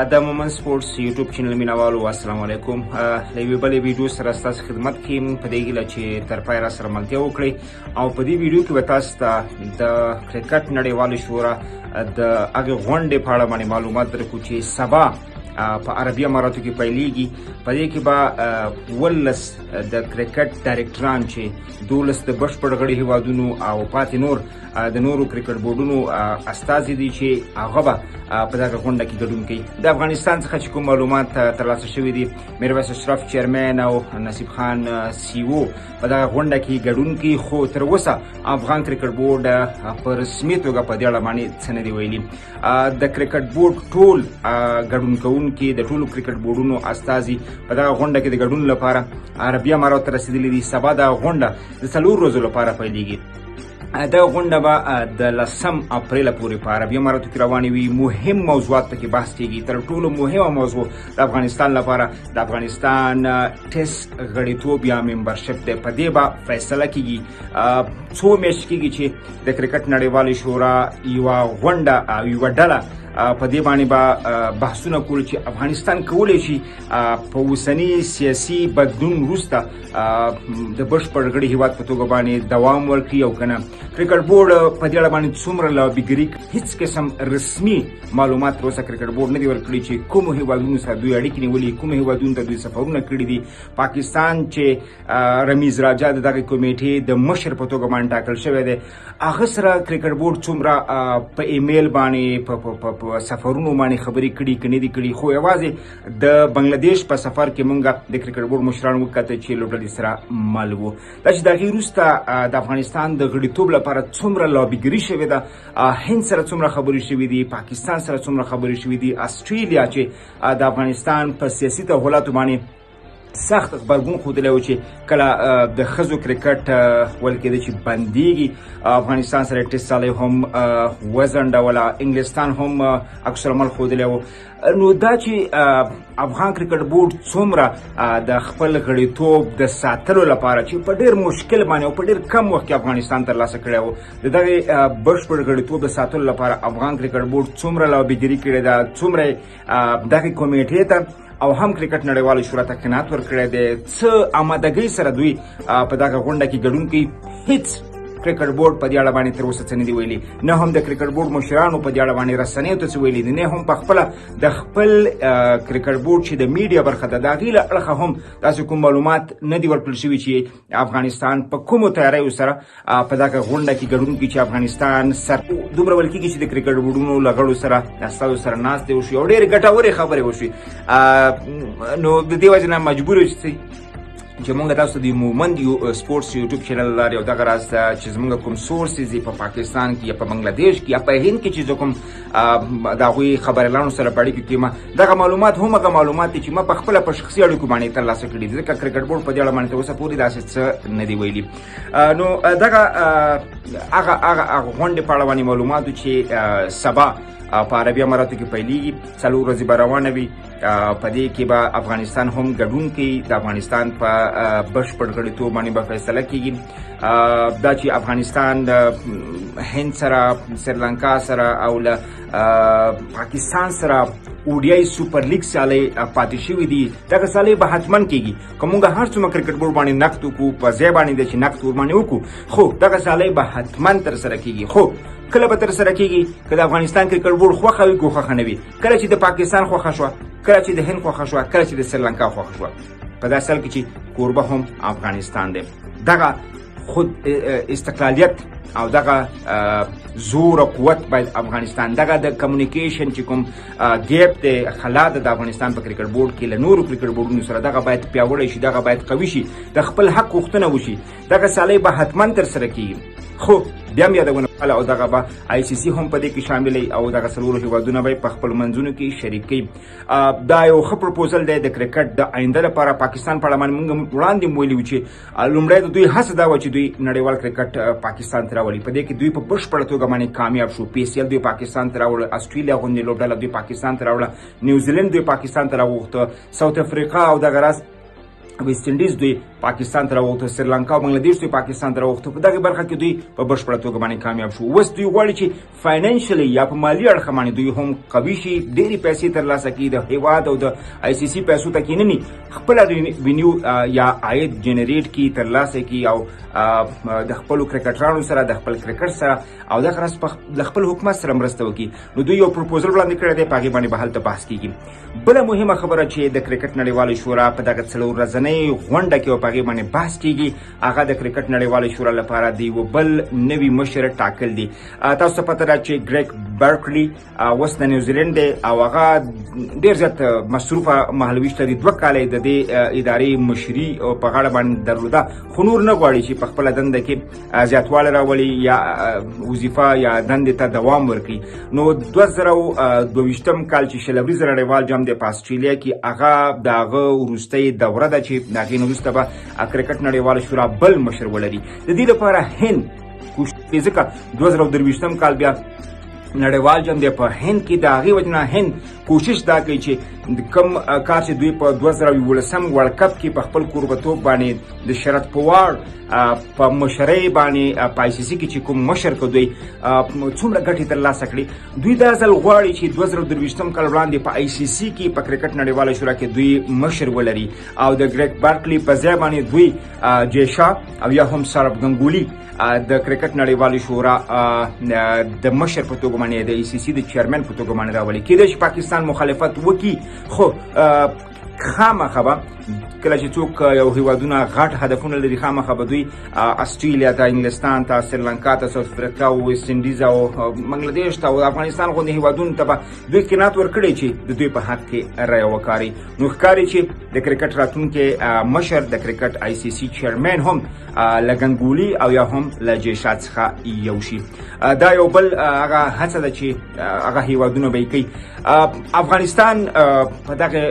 د مومن سپورټس یوټیوب چینل مینوالو السلام علیکم. له یوې بلې ویډیو سره ستاسو خدمت کې یم، په دې هیله چې تر پای را سره ملتیا وکړئ. او په دې ویډیو کې به تاسو ته د کرکټ نړیوالې شورا د هغې غونډې په اړه باندې معلومات درکړو چې سبا په عربي اماراتو کې پیلیږي. په دې کې به 17 د کرکټ ډایرکټران چې 12 د بشپړ غړي هیوادونو او پاتې نور د نورو کرکټ بورډونو استازي دي چې هغه به په دغه غونډه کې ګډون کوي. د افغانستان څخه چې کوم معلومات ترلاسه شوي دي، میرویس اشرف چیرمن او نصیب خان سی او په دغه غونډه کې ګډون کوي، خو تر اوسه افغان کرکټ بورډ په رسمي توګه په دې اړه باندې څه نه دي ویلي. د کرکټ بورډ ټول ګډون کوونکي، د ټولو کرکټ بورډونو استازي په دغه غونډه کې د ګډون لپاره عربي اماراتو ته رسېدلي دي. سبا دا غونډه د 4 ورځو لپاره پیلېږي. دا غونډه به د 10 اپریل پورې په عربي اماراتو کې روانې وي. مهم موضوعات پکې بحث کیږي. تر ټولو مهمه موضوع د افغانستان لپاره د افغانستان ټیسټ غړیتوب یا membership دی، په دې به فیصله کیږي. څو میاشتې کیږي چې د کرکټ نړیوالې شورا یوه غونډه او یوه ډله په دې باندې به بحثونه کول چې افغانستان کولی شي په اوسني سیاسي بدلون وروسته د بشپړ غړي هیواد په توګه باندې دوام ورکړي او که نه. کرکټ بورډ په دې اړه باندې څومره لابیګري، هیڅ قسم رسمي معلومات تر اوسه کرکټ بورډ نه دي ورکړي چې کومو هیوادونو سره دوی اړیکې نیولي، کومو هیوادونو ته دوی سفرونه کړي دي. پاکستان چې رمیز راجا د دغې کمیټې د مشر په توګه باندې ټاکل شوی دی، هغه سره کرکټ بورډ څومره په ایمیل باندې په سفرونو باندې خبرې کړي که نه دي کړي. خو یوازې د بنګلادیش په سفر کې مونږ د کرکټ بورډ مشران وکتل چې لوبډلې سره مل وو. دا چې د هغې وروسته د افغانستان د غړیتوب لپاره څومره لابیګري شوې ده، هند سره څومره خبرې شوې دي، پاکستان سره څومره خبرې شوې دي، اسټرالیا چې د افغانستان په سیاسي تحولاتو باندې سخت غبرګون ښودلی و چې کله د ښځو کرکټ ویل کېده چې بندیږي، افغانستان سره ټیسټ سیالۍ هم وځنډوله، انګلستان هم عکس العمل ښودلی و. نو دا چې افغان کرکټ بورډ څومره د خپل غړیتوب د ساتلو لپاره چې په ډېر مشکل باندې او په ډېر کم وخت کې افغانستان ترلاسه کړی و، د دغې بشپړ غړیتوب د ساتلو لپاره افغان کرکټ بورډ څومره لابیګري کړې ده، څومره دغې کمیټې ته او هم کرکټ نړیوالې شورا ته قناعت ورکړی دی، څه آمادګۍ سره دوی په دغه غونډه کې ګډون کوي، هیڅ کرکټ بورډ په دې اړه باندې تر اوسه څه نه دي ویلي. نه هم د کرکټ بورډ مشرانو په دې اړه باندې رسنیو ته څه ویلي دي، نه هم په خپله د خپل کرکټ بورډ چې د میډیا برخه ده د هغې له اړخه هم داسې کوم معلومات نه دي ورکړل شوي چې افغانستان په کومو تیاریو سره په دغه غونډه کې ګډون کوي چې افغانستان سر دومره ویل کېږي چې د کرکټ بورډونو له غړو سره استازو سره ناستې وشي او ډېرې ګټورې خبرې وشي. نو د دې وجې نه مجبور یو چې مونږ تاسو د مومند سپورټس یوټیوب چینل لارې او دغه راز چې زمونږ کوم sources په پاکستان کې یا په بنګلادیش کې یا په هند کې چې زه کوم د هغوی خبریالانو سره په اړیکو کې ما دغه معلومات هم هغه معلومات دي چې ما په خپله په شخصي اړیکو باندې ترلاسه کړي دي، ځکه کرکټ بورډ په دې اړه باندې تر اوسه پورې داسې څه نه دي ویلي. نو دغه هغه هغه غونډې په اړه باندې معلوماتو چې سبا په عربي اماراتو کې پیلیږي، 4 ورځې به روانه وي. په دې کې به افغانستان هم ګډون کوي، د افغانستان په بشپړ غړیتوب باندې به فیصله کیږي. دا چې افغانستان د هند سره، سریلانکا سره او له پاکستان سره ODI سوپر لیګ سیالۍ پاتې شوې دي، دغه سیالۍ به حتما کیږي. که مونږ هر څومره کرکټ بورډ باندې نقد وکړو، په ځای باندې دی چې نقد ورباندې وکړو، خو دغه سیالۍ به حتما ترسره کیږي. خو کله به ترسره کیږي؟ که د افغانستان کرکټ بورډ خوښه وي که خوښه نه وي. کله چې د پاکستان خوښه شوه، کله چې د هند خوښه شوه، کله چې د سریلانکا خوښه شوه، په داسې حال کې چې کوربه هم افغانستان دی. دغه خود استقلالیت او دغه زور او قوت باید افغانستان، دغه د communication چې کوم gap دی، خلا ده د افغانستان په کرکټ بورډ کې له نورو کرکټ بورډونو سره، دغه باید پیاوړی شي، دغه باید قوي شي، د خپل حق غوښتنه وشي. دغه سیالۍ به حتما ترسره کیږي. خو بیا هم یادونه او دغه به آی سي سي هم په دې کې شامل او دغه 4 هیوادونه به په خپل منځونو کې شریک کوي. دا یو ښه proposal دی د کرکټ د آینده لپاره. پاکستان په اړه باندې موږ وړاندې ویلي وو چې لومړی د دوی هڅه دا وه چې دوی نړیوال کرکټ پاکستان ته راولي، په دې کې دوی په بشپړه توګه باندې کامیاب شو. پي سي ال دوی پاکستان ته راوړل، اسټرالیا غوندې لوبډله دوی پاکستان ته راوړه، نیوزیلند دوی پاکستان ته راوغوښته، ساوت افریقا او دغه راز ویسټ انډیز دوی پاکستان ته راوغوښتو، سریلانکا او بنګلادیش ته پاکستان ته راوغوښتو. په دغه برخه کې دوی په بشپړه توګه باندې کامیاب شو. اوس دوی غواړي چې financially یا په مالي اړخ باندې دوی هم قوي شي، ډېرې پیسې ترلاسه کړي، د هیواد او د آی سي سي پیسو ته کېنني، خپله revenue یا عاید generate کړي، ترلاسه کړي او د خپلو کرکټرانو سره، د خپل کرکټ سره او دغه راز د خپل حکومت سره مرسته وکړي. نو دوی یو proposal وړاندې کړی دی، په هغې باندې به هلته بحث کېږي. بله مهمه خبره چې د کرکټ نړیوالې شورا په دغه 4 ورځنۍ غونډه کې او په هغې باندې بحث کېږي، هغه د کرکټ نړیوالې شورا لپاره د یوه بل نوي مشر ټاکل دي. تاسو ته پته ده چې ګریګ برکلي اوس د نیوزیلینډ دی او هغه ډېر زیات مصروفه مهالویش لري. 2 کاله یې د دې ادارې مشري په غاړه باندې درلوده، خو نور نه غواړي چې په خپله دنده کې زیاتوالی راولي یا وظیفه یا دندې ته دوام ورکړي. نو 2022 کال چې 20 اوریزه نړیوال جام دی په اسټرالیا کې، هغه د هغه وروستۍ دوره ده چې د هغې نه وروسته به کرکټ نړیواله شورا بل مشر ولري. د دې لپاره هند کوشش کوي، ځکه 2023 کال بیا نړیوال جام دی په هند کې. د هغې وجې نه هند کوشش دا کوي چې کوم کار چې دوی په 2011 World Cup کې په خپل کوربتوب باندې د شرد پوار په مشرۍ باندې په آی سي سي کې چې کوم مشر که دوی څومره ګټې ترلاسه کړي، دوی دا ځل غواړي چې 2023 کال وړاندې په آی سي سي کې په کرکټ نړیواله شورا کې دوی مشر ولري او د ګریګ بارکلي په ځای باندې دوی جې شاه او یا هم سورب ګنګولي د کرکټ نړیوالې شورا د مشر په توګه باندې د ای سي سي د chairman په توګه باندې راولي. کېدای شي پاکستان مخالفت وکړي، خو خامخا به کله چې څوک یو هیوادونه غټ هدفونه لري، خامخا به دوی اسټرالیا ته، انګلستان ته، سریلانکا ته، ساوت افریقا او ویسټ انډیز او بنګلادیش ته او افغانستان غوندې هیوادونو ته به دوی قناعت ورکړي چې د دوی په حق کې رایه وکاري. نو ښکاري چې د کرکټ راتلونکی مشر، د کرکټ آی سي سي chairman هم له ګنګولي او یا هم له جې شاه څخه یو شي. دا یو بل هغه هڅه ده چې هغه هیوادونه به یې کوي. افغانستان په دغه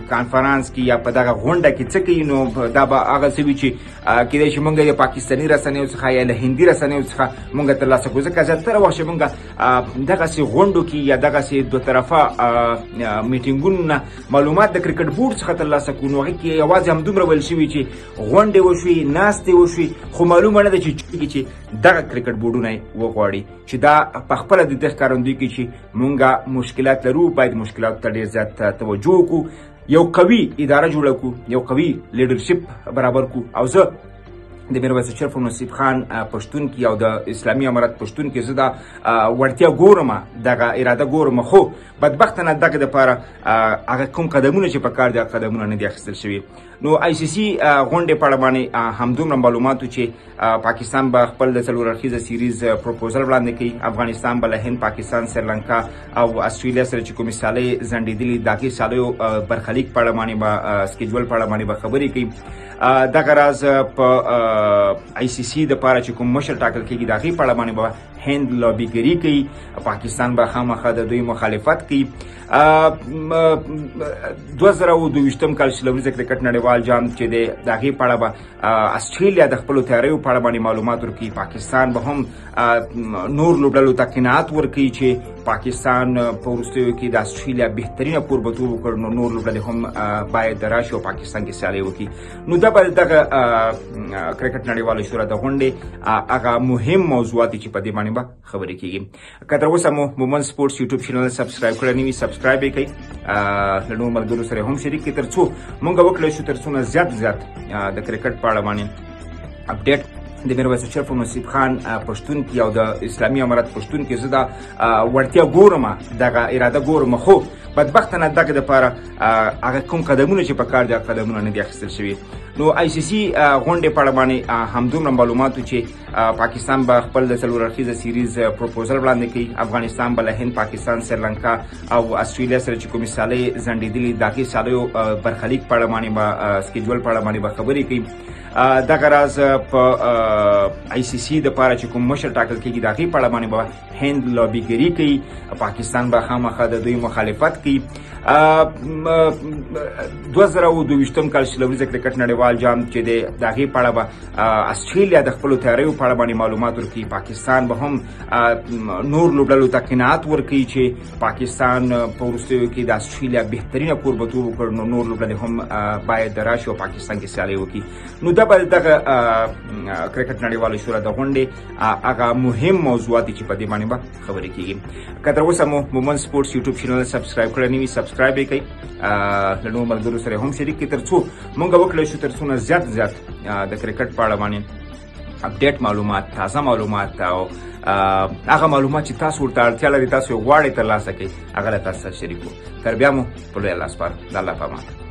کانفرانس کې یا په دغه غونډه کې څه کوي، نو دا به هغه څه وي چې کېدای شي موږ د پاکستاني رسنیو څخه یا له هندي رسنیو څخه موږ ترلاسه کړو، ځکه زیاتره وخت چې موږ دغسې غونډو کې یا دغسې دوه طرفه میټینګونو نه معلومات د کرکټ بورډ څخه ترلاسه کړو، نو هغې کې یوازې همدومره ویل شوي چې غونډې وشوې، ناستې وشوې، خو معلومه نه ده چې دغه کرکټ بورډونه یې وغواړي، چې دا په خپله د دې ښکارندوی کوي چې موږ مشکلات لرو، باید مشکلاتو ته ډېر زیات توجه وکړو، یو قوي اداره جوړه کړو، یو قوي leadership برابر کړو. او زه د میرویس اشرف نصیب خان پښتون کې او د اسلامي امارت پښتون کې زه دا وړتیا ګورم، دغه اراده ګورم، خو بدبختانه دغه دپاره هغه کوم قدمونه چې په کار دي هغه قدمونه نه دي اخیستل شوي. نو آی سي سي غونډې په اړه باندې همدومره معلوماتو چې پاکستان به خپل د 4 اړخیزه series proposal وړاندې کوي، افغانستان به له هند، پاکستان، سریلانکا او اسټرالیا سره چې کومې سیالۍ ځنډېدلي د هغې سیالیو برخلیک په اړه باندې به schedule په اړه باندې به خبرې کوي. دغه راز په آی سي سي دپاره چې کوم مشر ټاکل کېږي د هغې په اړه باندې به هند لابیګري کوي، پاکستان به خامخا د دوی مخالفت کوي. 2022 کال 20 اوریزه کرکټ نړیوال جام چې دی د هغې په اړه به اسټرالیا د خپلو تیاریو په اړه باندې معلومات ورکوي، پاکستان به هم نور لوبډلو ته قناعت ورکوي چې پاکستان په وروستیو کې د اسټرالیا بهترینه کوربتوب وکړ، نو نور لوبډلې هم باید راشي او پاکستان کې سیالۍ وکړي. نو دا به دغه کرکټ نړیوالې شورا د غونډې هغه مهم موضوعات دي چې په دې باندې به خبرې کېږي. که تر اوسه مو مومند سپورټس یوټیوب channel subscribe کړی نه وي، subscribe یې کړئ، له نورو ملګرو سره هم شریک کړئ، تر څو موږ وکړلی شو تر څو نه زیات زیات د کرکټ په اړه باندې update د میرویس اشرف نصیب خان پښتون کې او د اسلامي امارت پښتون کې زه دا وړتیا ګورم، دغه اراده ګورم، خو بدبختانه دغه دپاره هغه کوم قدمونه چې په کار دي هغه قدمونه نه دي اخیستل شوي. نو آی سي سي غونډې په اړه باندې همدومره معلوماتو چې پاکستان به خپل د 4 اړخیزه series proposal وړاندې کوي، افغانستان به له هند، پاکستان، سریلانکا او اسټرالیا سره چې کومې سیالۍ ځنډېدلي د هغې سیالیو برخلیک په اړه باندې به schedule په اړه باندې به خبرې کوي. دغه راز په آی سي سي دپاره چې کوم مشر ټاکل کېږي د هغې په اړه باندې به هند لابیګري کوي، پاکستان به خامخا د دوی مخالفت کوي. 2022 کال 20 اوریزه کرکټ نړیوال جام چې دی د هغې په اړه به اسټرالیا د خپلو تیاریو په اړه باندې معلومات ورکوي. پاکستان به هم نور لوبډلو ته قناعت ورکوي چې پاکستان په وروستیو کې د اسټرالیا بهترینه کوربتوب وکړ، نو نور لوبډلې هم باید راشي او پاکستان کې سیالۍ وکړي. نو دا به دغه کرکټ نړیوالې شورا د غونډې هغه مهم موضوعات دي چې په دې باندې به خبرې کیږي. که تر اوسه مو مومند سپورټس یوټیوب چینل subscribe کړی نه وي، subscribe یې کړئ، له نورو ملګرو سره هم شریک کړئ، ترڅو موږ وکړای شو تر څو نه زیات زیات د کرکټ په اړه باندې update معلومات، تازه معلومات او هغه معلومات چې تاسو ورته اړتیا لرئ، تاسو یې غواړئ ترلاسه کړئ، هغه له تاسو سره شریک کړو. تر بیا مو په لوی الله سپارم. د الله په امان.